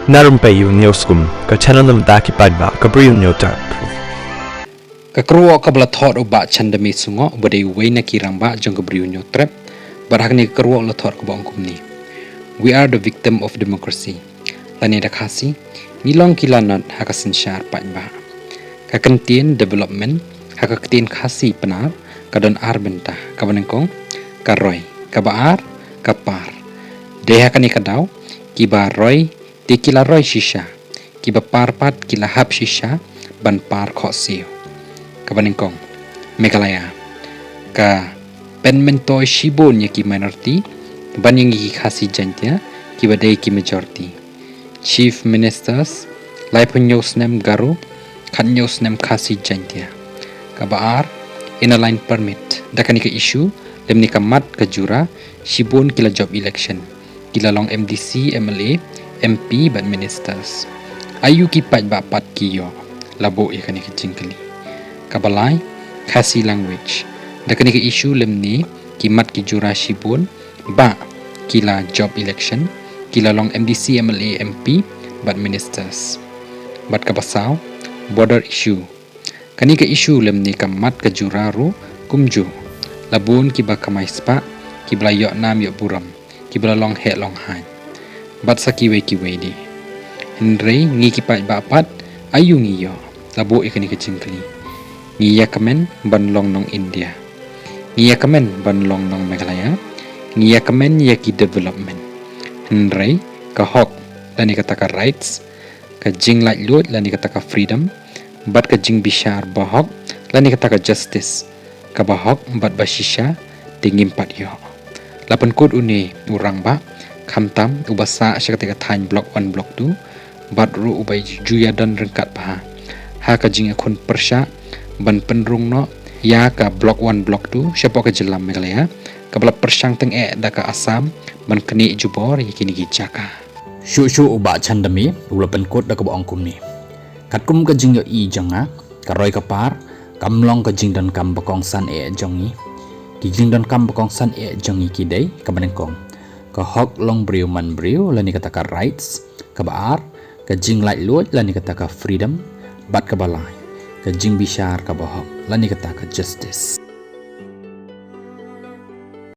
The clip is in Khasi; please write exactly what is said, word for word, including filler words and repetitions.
Na Rympei U Hynñiewskum, ka channel na bynta ki paidbah ka Bri U Hynñiewtrep. Ka kyrwoh kaba la thot u Bah Chandame Sungoh, uba dei uwei na ki rangbah jong ka Bri U Hynñiewtrep, bad ha kane ka kyrwoh la thot kaba ong kumne: We are the victim of democracy. Lane da Khasi, ngi long ki lanot ha ka synshar paidbah. Ka kyntien development ha ka ktien Khasi Pnar ka don ar bynta, kaba nyngkong ka roi, kaba ar ka par. Dei ha kane ka daw, kiba roi te ki la roi shisha, kiba par pat ki la hap shisha ban par khohsiew. Kaba nyngkong, Meghalaya, ka pynmyntoi shibun ïa ki minority ban ïa ngi ki Khasi Jaiñtia kiba dei ki majority. Chief Ministers, laiphew hynñiew snem Garo, khathynñiew snem Khasi Jaiñtia. Kaba ar, Inner Line Permit. Da kane ka issue lymne ka mat ka jura, shibun ki la jop election, ki la long M D C, M L A, M P bad ministers. Aïu ki paidbah pat ki ïoh? La buh ïa kane ka jingkylli. Kaba lai, Khasi language. Da kane ka issue lymne ki mat ki jura shibun, bah ki la jop election, ki la long M D C, M L A, M P bad ministers. Bad kaba saw, border issue. Kane ka issue lymne ka mat ka jura ruh kumjuh. La bun kiba kamai spah, kiba la ïoh nam ïoh burom, kiba la long heh long haiñ, bad sa kiwei kiwei de. Hynrei ngi ki paidbah pat, aïu ngi ïoh? La buh ïa kane ka jingkylli. Ngi ïa kmen ban long nong India. Ngi ïa kmen ban long nong Meghalaya. Ngi ïa kmen ïa ki development. Hynrei ka hok, lane kata ka rights, ka jinglaitluid lane kata ka freedom, bad ka jingbishar bahok lane kata ka justice, kaba hok bad ba shisha, te ngim pat ïoh. La pynkut une u rangbah, khamtam uba sah sha kata ka thaiñ Block One, Block Two, bad ruh uba ju ïadon ryngkat bha ha ka jingïakhun pyrshah ban pynrung noh ïa ka Block One, Block Two shapoh ka jylla Meghalaya, kaba la pyrshang tyngeh da ka Assam ban knieh jubor ïa kine ki jaka. Shuh shuh u Bah Chandame u la pynkut da kaba ong kumne: Katkum ka jingïohi jong nga, ka roi ka par kam long ka jingdonkam ba kongsan eh jong ngi. Ki jingdonkam ba kongsan eh jong ngi ki dei, kaba nyngkong, ka hok long briew man briew lane kata ka rights, kaba ar, ka jinglaitluid lane kata ka freedom, bad kaba lai, ka jingbishar kaba hok lane kata ka justice.